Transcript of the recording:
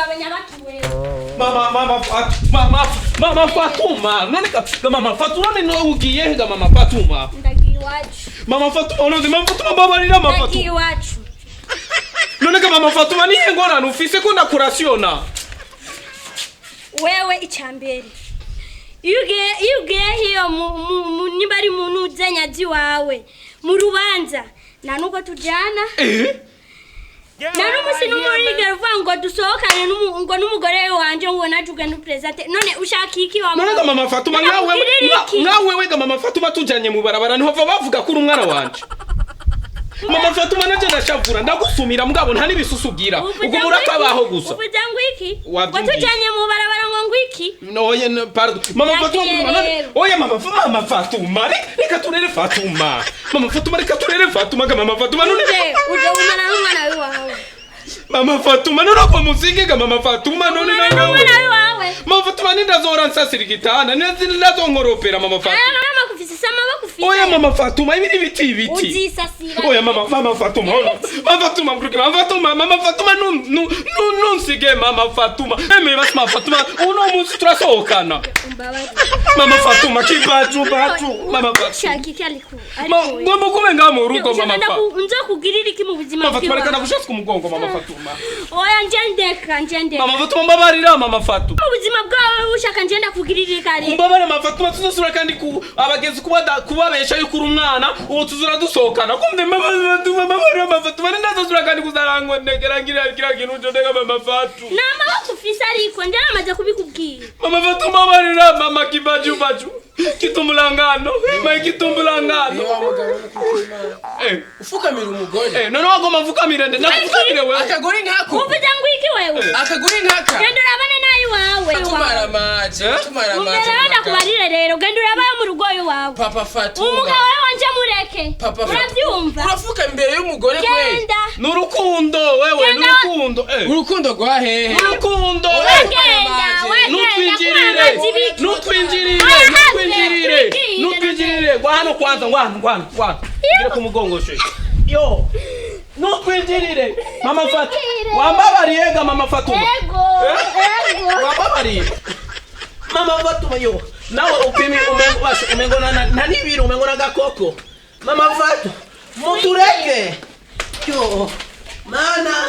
Mugabo nyabaki wewe. Mama, mama, mama, mama Fatuma, none ga mama Fatuma, none no ugiye he ga mama Fatuma? Ndagiye iwacu. Mama Fatuma, none mama Fatuma, babarira mama Ndagiye Fatuma. iwacu. None ga mama Fatuma, nihe ngorane ufise ko ndakurasiona? Wewe, icyambere, iyo ugiye hiyo niba ari mu nuzenya wawe mu rubanza, nta nubwo tujyana. Eh. Nta n'umunsi n'umwe urigera uvuga ngo dusohokane ngo n'umugore wanje, ngo naje ugende upresente. None ushaka iki wa None ga mama Fatuma, nkawe Nakugirira iki? nkawe we ga mama Fatuma, tujanye mu barabara ntihova bavuga ko uri umwana wanje? Mama Fatuma, nanje ndashavura, ndagusumira, mugabo nta n'ibisusu ugira. Uvuze Ubwo ngo murakabaho iki? gusa. Uvuze ngo iki? Ngo Wabyumvise. tujanye mu barabara ngo iki? No, oye, no, pardon. Mama Nagiye Fatuma, none rero. oya mama, mama Fatuma, reka turere Fatuma. Mama Fatuma, reka turere Fatuma ga mama Fatuma, none Uje ugumana n'umwana wiwawe. Mama Fatuma, none ko muzinge ga mama Fatuma, none Ugumana nangawe. n'umwana wiwawe. Mama Fatuma, nindazora nsasira igitanda, ndazonkoropera mama Fatuma. Aya makufise si amaboko ufise. Oya mama Fatuma, ibi ni ibiti, ibiti. Uzisasira. Oya mama, mama Fatuma, oya. Mama Fatuma, mkuruke, mama Fatuma, mama Fatuma, nu nu nu nunsige mama Fatuma. Eme basi mama Fatuma, uno munsi turasohokana. Umbabarire. Mama Fatuma, kibaju baju. Mama Fatuma. Ushaka iki ariko? Ma ngomba kube ngaha mu rugo mama Fatuma. Nzo kugirira iki mu buzima Mama Fatuma, reka bwiwawe? ndagushase ku mugongo mama Fatuma. Oya, nje ndeka, nje ndeka. Mama Fatuma, mbabarira mama Fatuma. Mu buzima bwawe ushaka nje ndakugirira iki ariko? Umbabare mama Fatuma, tuzosubira kandi ku abagenzi kubabesha yuko uri umwana, ubu tuzura dusohokana. Kumbe mama Fatuma, mbabarira mama Fatuma, ndazosubira kandi kuzarangwa ndegera ngira kira kintu njo ndega mama Fatuma. Ni amaboko ufise ariko, nje namaze kubikubwira. Mama Fatuma, mbabarira mama, kibaju baju. Kitumbulangano, mai kitumbulangano. Wa mugabo, n'ukuri. Eh, Ufukamira umugore. Eh, none wagomba mfukamire nde? Ndakufukamire wewe. Akagore nkako. Uvuze ngo iki wewe? Akagore nkaka. Genda urabane nayo iwawe. Tumara amaje. Eh? Tumara amaje. Umvera rero, ndakubarire rero, genda urabayo mu rugo iwawe. Papa Fatuma. Umugabo wawe wanje mureke. Papa Fatuma. Urabyumva? Urafuka imbere y'umugore kweli? Genda. Nurukundo wewe, Genda. nurukundo. Eh. Urukundo rwa hehe? Nurukundo. Eh. Genda we, genda. Nutwinjirire, Kuamazi ibiki? nutwinjirire, Aha, nutwinjirire, twinjirire. nutwinjirire. Gwa hano kwanza, ngwa hano, ngwa hano, ngwa hano. Gira ku mugongo she. Yo. Nutwinjirire. Mama Fatuma. Twinjirire. Wambabariye ga mama Fatuma. Ego. Eh? Ego. Wambabariye. Mama Fatuma, yo. Nawe upimi umengo basi umengo na nibiro umengo na gakoko. Mama Fatuma. Mutureke. Yo. Mana.